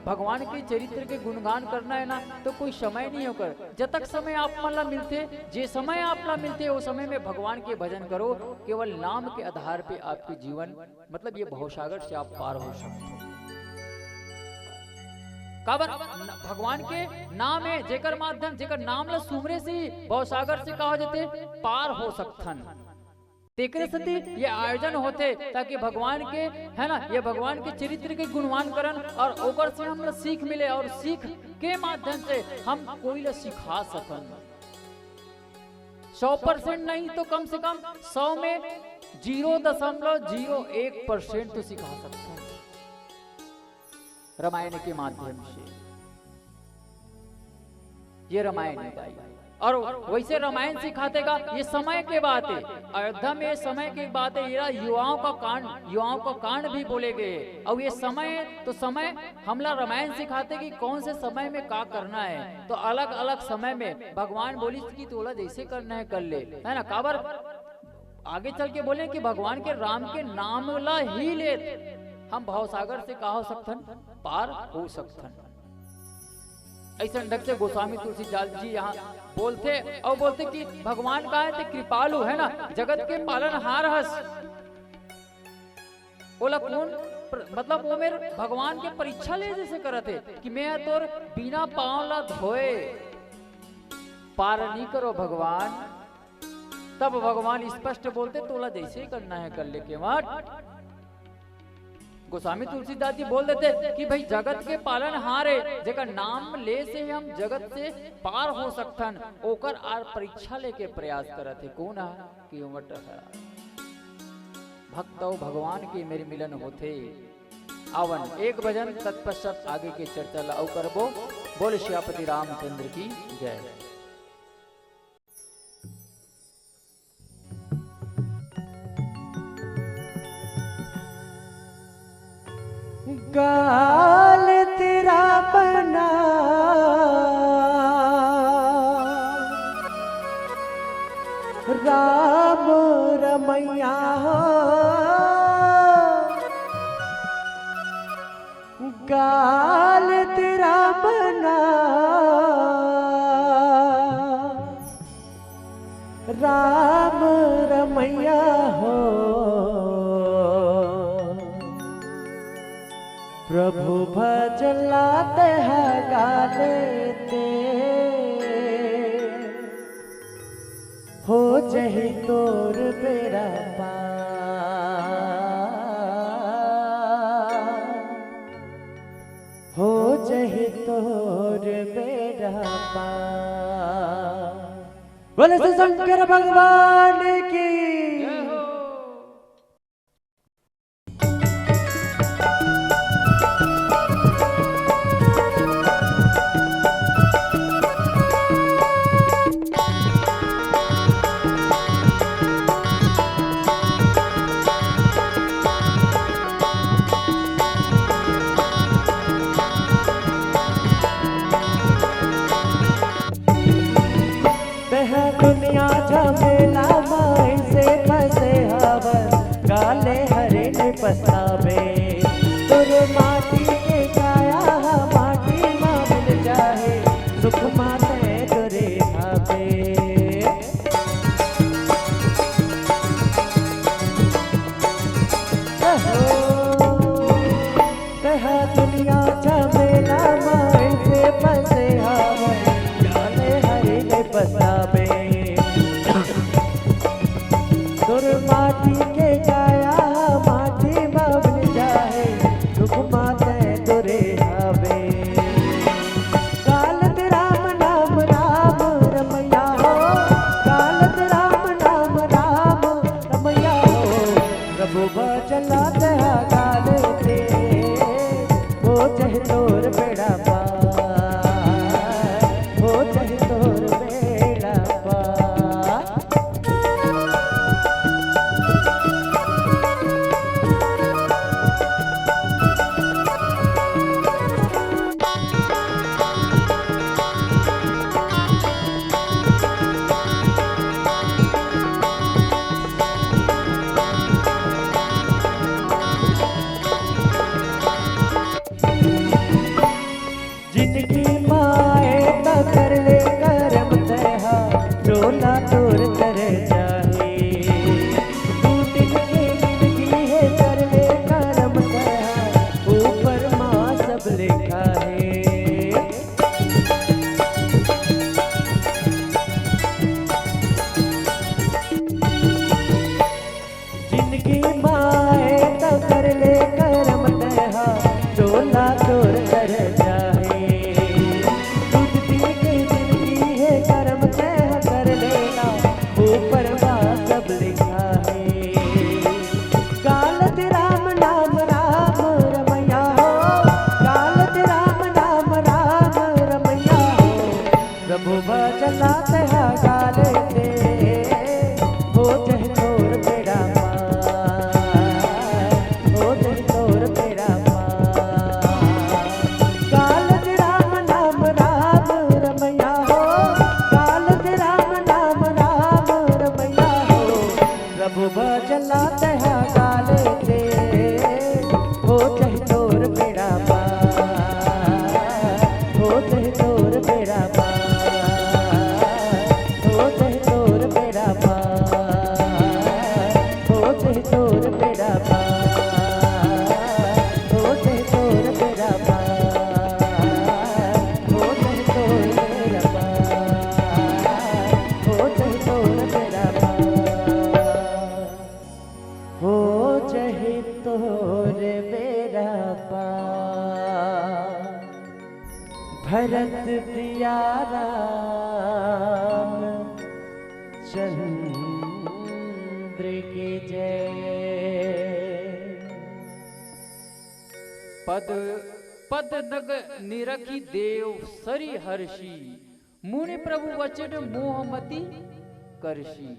भगवान के चरित्र के गुणगान करना है ना, तो कोई समय नहीं होकर, जतक समय आप मन ला मिलथे, जे समय आप ला मिलथे, वो समय में भगवान के भजन करो। केवल नाम के आधार पे आपके जीवन, मतलब ये भवसागर से आप पार हो सकते हो। काबर न-, भगवान के नाम है, जेकर माध्यम, जेकर नाम ला सुमरे से ही भवसागर से का हो जाथे, पार हो सकथन। तेकरे सेती ये आयोजन होथे, ताकि भगवान के, है ना, ये भगवान के चरित्र के गुणवान करन और ओकर से हम ला सीख मिले और सीख के माध्यम से हम कोई ला सिखा सकन। सौ परसेंट नहीं तो कम से कम सौ में जीरो दशमलव जीरो एक परसेंट तो सिखा सकते हैं रामायण के माध्यम से। ये रामायण है भाई। और वैसे रामायण सिखाते का, ये समय के बात है, अयोध्या में ये समय की बात है। ये युवाओं का कांड, युवाओं का कांड भी बोले गए। और ये समय, तो समय हमला रामायण सिखाते कि कौन से समय में का करना है। तो अलग अलग समय में भगवान बोलिस कि तोला जैसे करना है कर ले, है ना? काबर आगे चल के बोले कि भगवान के राम के नाम ला ही लेत हम भवसागर से का हो सकथन, पार हो सकथन। ऐसन ढंग से गोस्वामी तुलसीदास जी यहाँ बोलथे और बोलथे कि भगवान का है ते कृपालु, है ना, जगत के पालनहार हस। ओला कौन प्र-, मतलब वो मेर भगवान के परीक्षा ले जैसे करत है कि मैं तोर बिना पाँव ला धोए पार नहीं करो भगवान। तब भगवान स्पष्ट बोलते, तोला जैसे करना है कर ले केवट। गोस्वामी तुलसीदास जी बोल देते कि भाई जगत के पालनहार है, जेकर नाम ले से हम जगत से पार हो सकथन, ओकर आर परीक्षा लेके प्रयास करत है। कौन है? केवट है। भक्त अउ भगवान के मेर मिलन होथे। आवन एक भजन, तत्पश्चात आगे के चर्चा ला अउ करबो। बोल सियापति रामचंद्र की जय। गाल तेरा बना राम रमैया हो। गाल तेरा बना राम रमैया हो। प्रभु भजन ला तेहा गाले ते हो जही तोर बेरा पार, हो जही तोर बेरा पार। बोले श्री शंकर भगवान की। तेहा दुनिया झमेला माई से फंसे हवस, काले हरे ने पछतावे। तोर माटी के काया ह माटी मा मिल जाहे, सुख मा तै डोरे हावे। तेहा दुनिया झमेला माई से फंसे हवस, काले हरे ने पछतावे। प्रभु भजन ला तैहा गा लेते, हो जाही तोर बेड़ा पार, हो जाही तोर बेड़ा पार। गा लेते राम नाम राम रमैया हो, गा लेते राम नाम राम रमैया हो। प्रभु भजन ला तैहा गा लेते, हो जाही तोर बेड़ा पार, हो जाही तोर बेड़ा पार, हो जाही तोर बेड़ा पार, हो जाही तोर बेड़ा पार, हो जाही तोर बेड़ा पार, हो जाही तोर बेड़ा पार, हो जाही तोर बेड़ा पार। हो जाही तोर बेड़ा पार, भरत प्रिया राम चंद्र की जय। पद पद नग निरखी देव सरि हरषि, मुनि प्रभु वचन मोह मति करषि।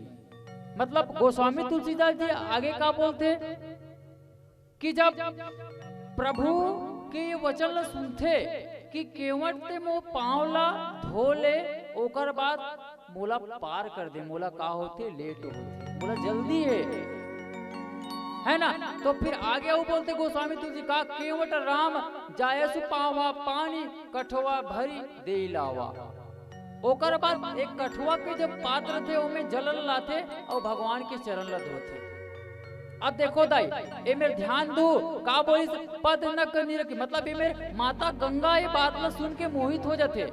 मतलब गोस्वामी तुलसीदास जी आगे का बोलथे कि जब प्रभु के ये वचन ल सुनथे कि केवट ते मोर पाँव ला धो ले, ओकर बाद मोला पार कर दे, मोला का होथे, लेट होथे, मोला जल्दी हे, है ना? तो फिर आगे अउ बोलथे गोस्वामी तुलसी का, केवट राम जायसु पावा पानी, कठवा भरी देई लावा। ओकर बाद एक कठवा के जब पात्र थे, ओमे जल ल लाथे अउ भगवान के चरण ल धोथे। अब देखो दाई, ए मेर ध्यान दू, का बोलिस, पद नग निरखी, मतलब ए मेर माता गंगा ये बात ल सुन के मोहित हो जाथे।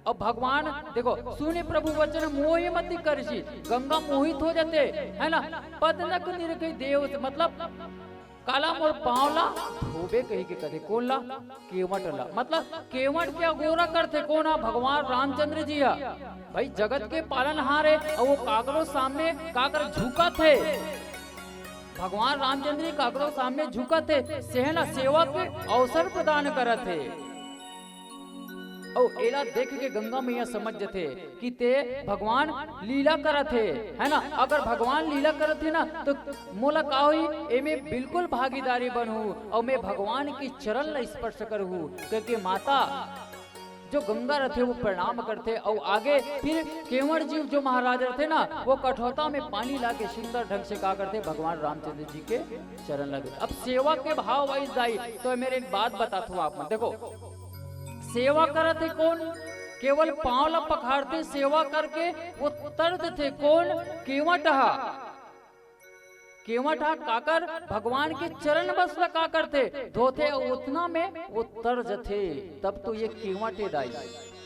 अब भगवान देखो, सुनि प्रभु वचन मोहि मति करषि, गंगा मोहित हो जाथे, है ना? पद नग निरखी देव से, मतलब काला मोर पाँव ला धोबे कहि के कथे, कोन ला? केवट ला। मतलब केवट के अगोरा करथे कोन हा? भगवान रामचंद्र जी हा। भाई जगत के पालनहार हे, अउ वो काकरो सामने काकर झुकत हे, भगवान रामचंद्र जी काकरो सामने झुकत हे, सेहना सेवा के अवसर प्रदान करत हे। अउ एला देख के गंगा मैया समझ जथे कि ते भगवान लीला करत हे, है ना? अगर भगवान लीला करत हे ना, तो मोला का होही? एमे बिल्कुल भागीदारी बनहूँ अउ मैं भगवान के चरण ला स्पर्श करहूँ, क्योंकि माता जो गंगा रथे वो प्रणाम करथे। अउ आगे फिर केवट जी जो महाराज रथे ना, वो कठौता में पानी लाके सुंदर ढंग से का करथे? भगवान रामचंद्र जी के चरण लगे। अब सेवा के भाव वाइज दाई, तो मेर एक बात बताथों आप मन, देखो सेवा करत हे कोन? केवल पाँव ला पखारथे, सेवा करके वो तर देथे कोन? केवट हा। केवट हा काकर? भगवान के चरण बस ला का करथे? धोथे, अउ ओतना में वो तर जथे, तब तो ये केवट हे दाई।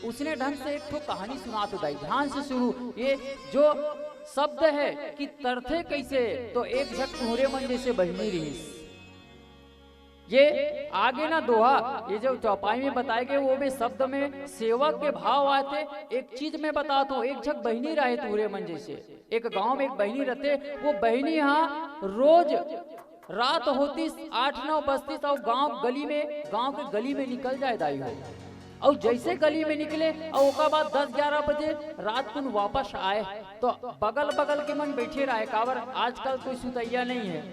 उसने ढंग से एक ठो कहानी सुनात हों दाई, ध्यान से सुनहू। ये जो शब्द हे कि तरथे कइसे, तो एक झक तुँहरे मन जइसे बहिनी रिहिस। ये आगे ना दोहा, ये जो चौपाई में बताए गए, वो भी शब्द में सेवा के भाव आथे। एक चीज मैं बताथों, एक झक बहिनी रहे तुँहरे मन जइसे, एक गांव में एक बहिनी रथे, वो बहिनी हा रोज रात होतिस, आठ नौ बजतिस अउ गांव गली में, गांव के गली में निकल जाए दाई हो। अउ जइसे गली में निकले अउ ओकर बाद दस ग्यारह बजे रात कुन वापस आए, तो बगल बगल के मन बइठे रहे, काबर आजकल कोई सुतइया नहीं हे।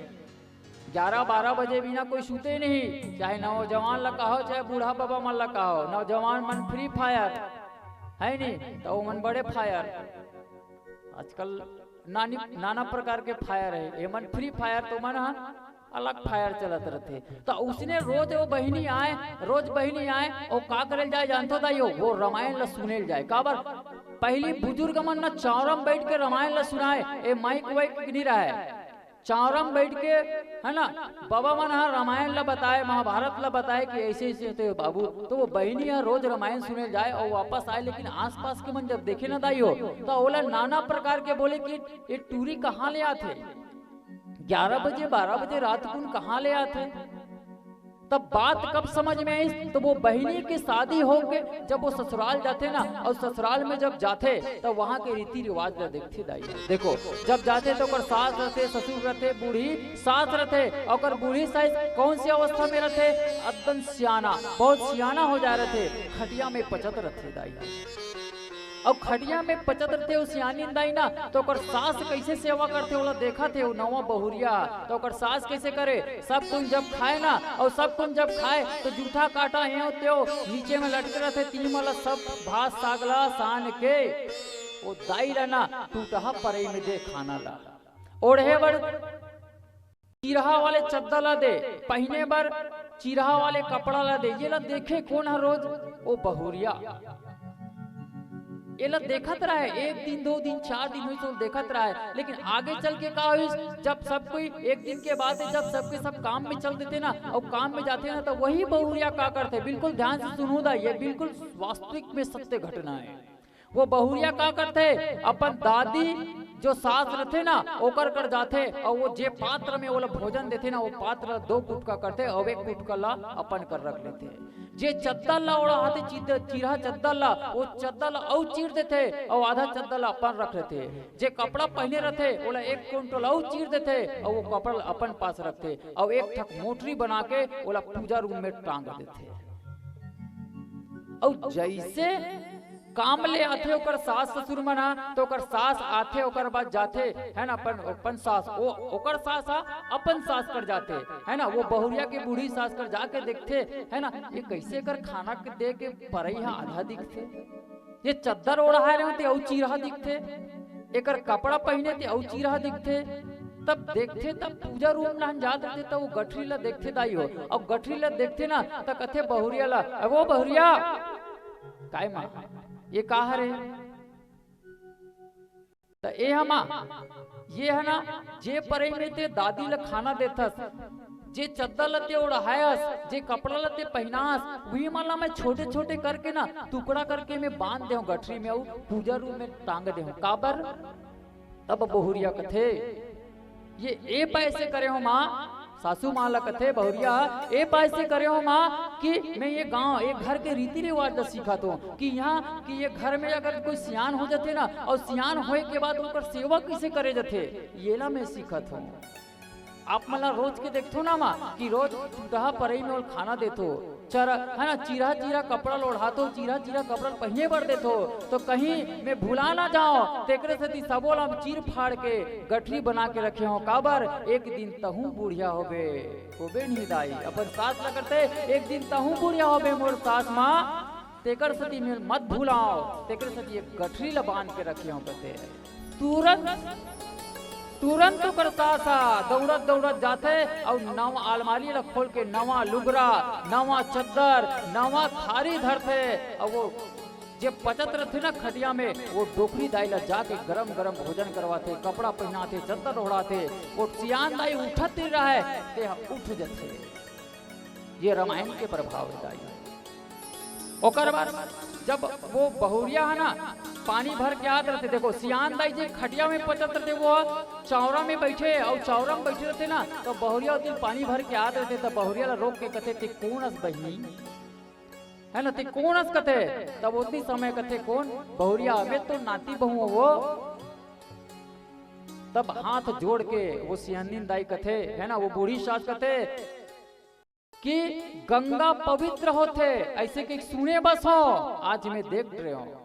ग्यारह बारह बजे बिना कोई सुते नहीं, चाहे नौजवान ला कहो, चाहे बूढ़ा बाबा मन ला कहो। नौजवान मन Free Fire, है नी? तो वो मन बड़े fire। आजकल नानी, नाना प्रकार के fire हे, ये मन Free Fire, तो मन हा अलग fire चलत रथे। तो उसने रोज वो बहिनी आए, रोज बहिनी आए, वो का करे ल जाए जानथो दाई हो? वो रमायन ला सुने ल जाए। काबर? पहली बुजुर्ग मन ना चौरा म बइठ के रमायन ला सुनाए, ए mike वाइक नहीं रहे। चौरा म बइठ के, है ना, बाबा मन हा रमायन ला बताए, महाभारत ला बताए कि ऐसे ऐसे होथे बाबू। तो वो बहिनी हा रोज रमायन सुने ल जाए अउ वापस आए, लेकिन आसपास के मन जब देखे ना दाई हो, तो ओला नाना प्रकार के बोले कि ये टूरी कहाँ ले आथे, ग्यारह बजे बारह बजे रात कुन कहाँ ले आथे। तब बात कब समझ में आइस, तो वो बहिनी के शादी होके जब वो ससुराल जाथे ना, अउ ससुराल में जब जाथे, तब वहाँ के रीति रिवाज ला देखथे दाई। देखो, जब जाथे तो ओकर सास रथे, ससुर रथे, बूढ़ी सास रथे, ओकर बूढ़ी सास कौन सी अवस्था में रथे? एकदम सियाना, बहुत सियाना हो जाए रथे, खटिया में पचत रथे दाई। अउ खटिया में पचत रथे ओ सियानिन दाई ना, त ओकर सास कइसे सेवा करथे, ओला देखत हे ओ नवा बहुरिया। त ओकर सास कइसे करे, सब कुन जब खाए ना, अउ सब कुन जब खाए, त जूठा काटा हे ओ तेव नीचे में लटके रथे, तीन वाला सब भात साग ला सान के ओ दाई ला ना टूटहा परई में दे खाना ला। ओढ़े बर चिरहा वाले चद्दर ला दे, पहिने बर चिरहा वाले कपड़ा ला दे। ये ला देखे कोन ह रोज? ओ बहुरिया। ये ला देखत रहे, एक दिन, दो दिन, चार दिन होइस, ओला देखत रहे। लेकिन आगे चल के का होइस, जब सब कोई एक दिन के बाद जब सबके सब काम में चल देथे ना, अउ काम में जाथे ना, त वही बहुरिया का करथे, बिल्कुल ध्यान से सुनहू दा, ये बिल्कुल वास्तविक में सत्य घटना हे। वो बहुरिया का करथे, अपन दादी जो सास रथे ना, ओकर कर जाथे, अउ वो जे पात्र में ओला भोजन देथे ना, वो पात्र ला दो कुटका करथे, अउ एक कुटका ला अपन कर रख लेथे। जे चद्दर ला ओढ़ाथे, चिद-, चिरहा चद्दर ला, वो चद्दर ला अउ चीर देथे, अउ आधा चद्दर ला अपन रख लेथे। जे कपड़ा पहिने रथे, ओला एक कुंटल अउ चीर देथे, अउ वो कपड़ा ला अपन पास रखथे, अउ एक ठक मोटरी बना के ओला पूजा रूम में टांग देथे। अउ जइसे काम ले आथे ओकर सास ससुर मन ह, त ओकर सास आथे, ओकर बाद जाथे, है ना, अपन, अपन सास, ओ, ओकर सास ह अपन सास कर जाथे, है ना, वो बहुरिया के बूढ़ी सास कर जाके देखथे, है ना, ये कइसे एकर खाना के दे के परई ह आधा दिखथे, ये चद्दर ओढ़ाए रहे ते अउ चिरहा दिखथे, एकर कपड़ा पहिने ते अउ चिरहा दिखथे। तब देखथे, तब पूजा रूम नहन जात रथे, तब वो गठरी ला देखथे दाई हो, अउ गठरी ला देखथे ना, त कथे बहुरिया ला, "अगो बहुरिया, काय माँ, ये का हरे?" त ए ह माँ, ये ह ना, जे परई में ते दादी ला खाना देथस, जे चद्दर ला ते ओढ़ायस, जे कपड़ा ला ते पहिनास, उही मन ला मैं छोटे-छोटे करके ना, टुकड़ा करके मैं बांध देहूँ गठरी में, अउ पूजा रूम में टांग देहूँ। काबर? तब बहुरिया कथे, "ये ए पाय से करे हो माँ?" सासू माँ ला कथे बहुरिया, "ए पाय से करे हो माँ कि मैं ये गांव, ये घर के रीति रिवाज ला सीखत हूँ कि यहाँ कि ये घर में अगर कोई सियान हो जाथे ना, अउ सियान होए के बाद ओकर सेवा कइसे करे जाथे, ये ला मैं सीखत हूँ।" आप मन ला रोज के देखथो ना माँ कि रोज टूटहा परई में ओला खाना देथो, चरा, है ना, चिरहा चिरहा कपड़ा ला ओढ़ाथो, चिरहा चिरहा कपड़ा ला पहिने बर देथो, त कहीं मैं भुला ना जाओं, तेकरे सेती सबो ला चीर फाड़ के गठरी बना के रखे हों। काबर? एक दिन तहूँ बुढ़िया होबे, होबे नहीं दाई, अपन सास ला कथे, "एक दिन तहूँ बुढ़िया होबे मोर सास माँ, तेकर सेती मैं मत भुलाओ, तेकर सेती एक गठरी ला बांध के रखे हों," कथे। तुरंत, तुरंत ओकर सास ह दौड़त दौड़त जाथे अउ नवा अलमारी ला खोल के नवा लुगरा, नवा चद्दर, नवा थारी धरथे। अउ वो जे पचत रथे ना खटिया में, वो डोकरी दाई ला जाके गरम गरम भोजन करवाथे, कपड़ा पहिनाथे, चद्दर ओढ़ाथे। वो सियान दाई उठत नहीं रहय, ते ह उठ जथे। ये रामायण के प्रभाव हे दाई। ओकर बाद जब वो बहुरिया ह ना पानी भर के आत रथे, देखो सियान दाई जे खटिया में पचत रथे, वो चौरा में बैठे, अउ चौरा में बैठे रथे ना, त बहुरिया ओती पानी भर के आत रथे, त बहुरिया ला रोक के कथे, "ते कोन अस बहिनी?" है ना, "ते कोन अस?" कथे। तब ओती समय कथे, "कोन?" बहुरिया, "मैं तो नाती बहू हूँ वो।" तब हाथ जोड़ के वो सियानिन दाई कथे, है ना, वो बूढ़ी सास कथे, कि गंगा पवित्र होथे, अइसे के सुने बस हो, आज मैं देख रहे हो।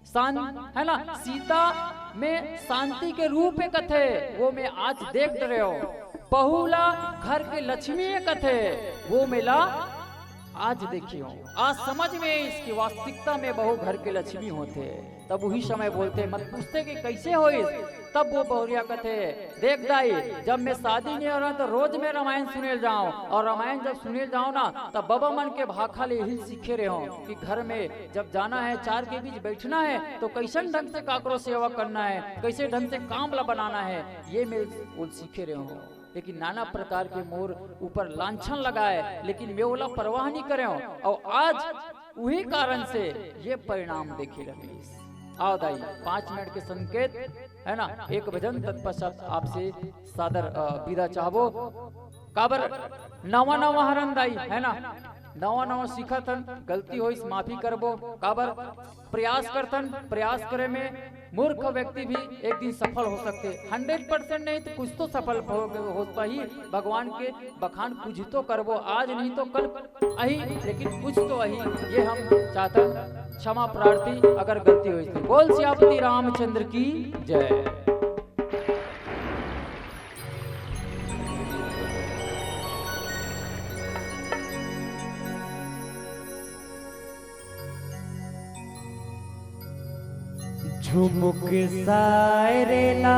शान-, है ना, सीता में शांति के रूप हे कथे, वो मैं आज देख रहे हो। बहू ला घर के लक्ष्मी हे कथे, वो मैं ला आज देखी हूँ। आज समझ में आइस कि वास्तविकता में बहू घर के लक्ष्मी होथे। तब उही समय बोलथे, "मत पूछते कि कइसे होइस।" तब वो बहुरिया कथे, "देख दाई, जब मैं शादी नहीं हो रहा तो रोज मैं रामायण सुने जाऊं, अउ रामायण जब सुने जाऊं ना, तब बबा मन के भाखा ले इही सीखे रहे हो कि घर में जब जाना हे, चार के बीच बैठना हे, तो कइसन ढंग से काकरो सेवा करना हे, कइसे ढंग से काम ला बनाना हे, ये मैं वो सीखे रहे हो।" लेकिन नाना प्रकार के मोर ऊपर लांछन लगाए, लेकिन मैं ओला परवाह नहीं करे हो। अउ आज उही कारण से ये परिणाम देखे ल मिलिस। आओ दाई, पाँच मिनट के संकेत, है ना, एक भजन तत्पश्चात आपसे सादर, अ, विदा चाहबो। काबर नवा नवा हरन दाई, है ना, नवा नवा सीखत हन, गलती होइस माफी करबो। काबर प्रयास करथन, प्रयास करे में मूर्ख व्यक्ति भी एक दिन सफल हो सकथे। हंड्रेड परसेंट नहीं तो कुछ तो सफल हो, हो पाही। भगवान के बखान कुछ तो करबो, आज नहीं तो कल आही, लेकिन कुछ तो आही, ये हम चाहथन। क्षमा प्रार्थी अगर गलती होइस तो। बोल सियापति रामचंद्र की जय। झुमुक सायरेला,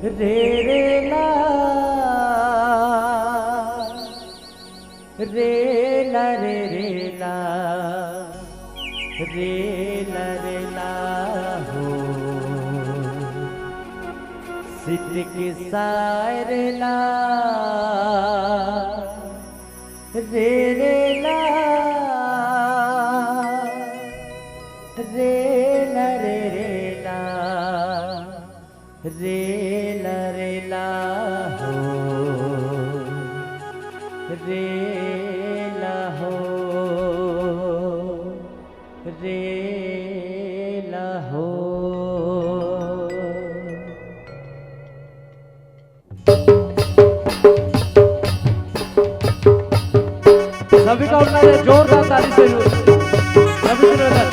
रे रे ला, रे ला रे रे ला, रे ला रे ला हो। सितक सायरेला, रे रे ला, रे ला रे रे ला, रे ला रे ला हो, रे ला हो, रे ला हो। सभी का उठना है, जोरदार ताली से। सभी को उठना है।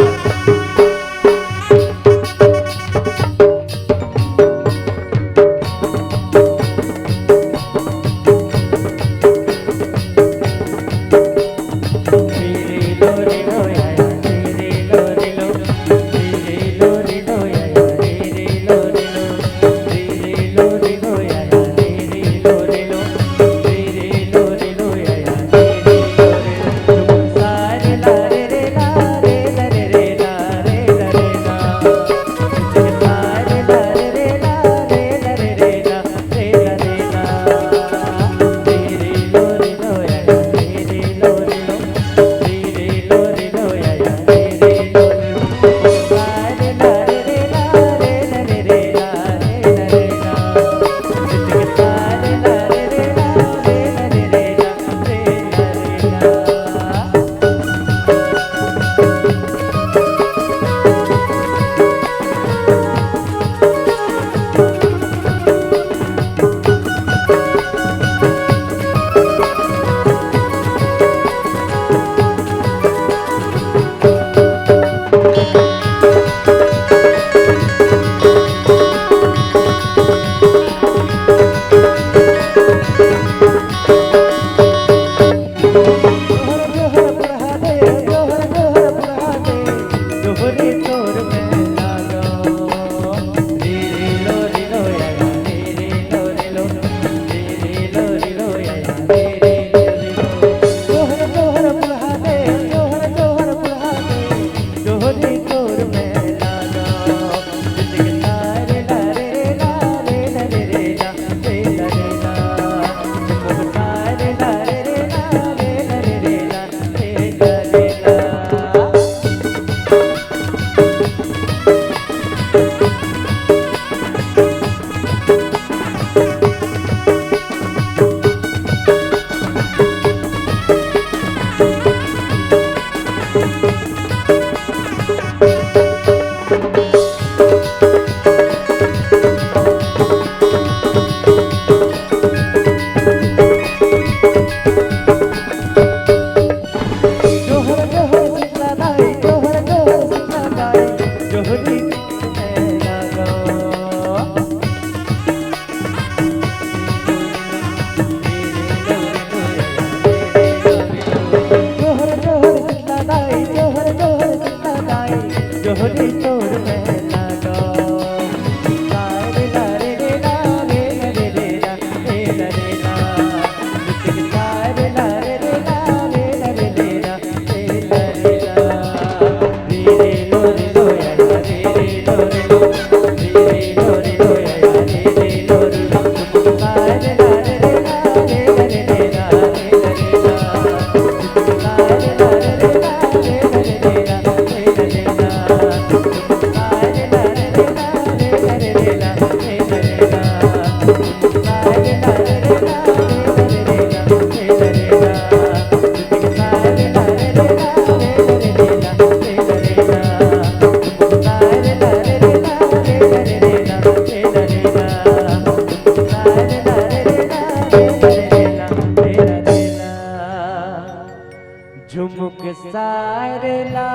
रे ला,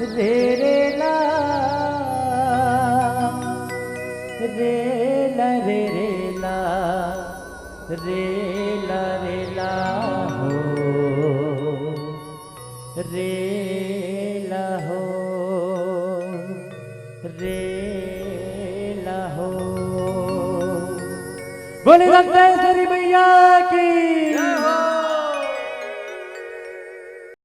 रे रे ला, रे ला रे रे ला, रे ला रे ला हो, रे ला हो, रे ला हो। बोले दंतेश्वरी मैया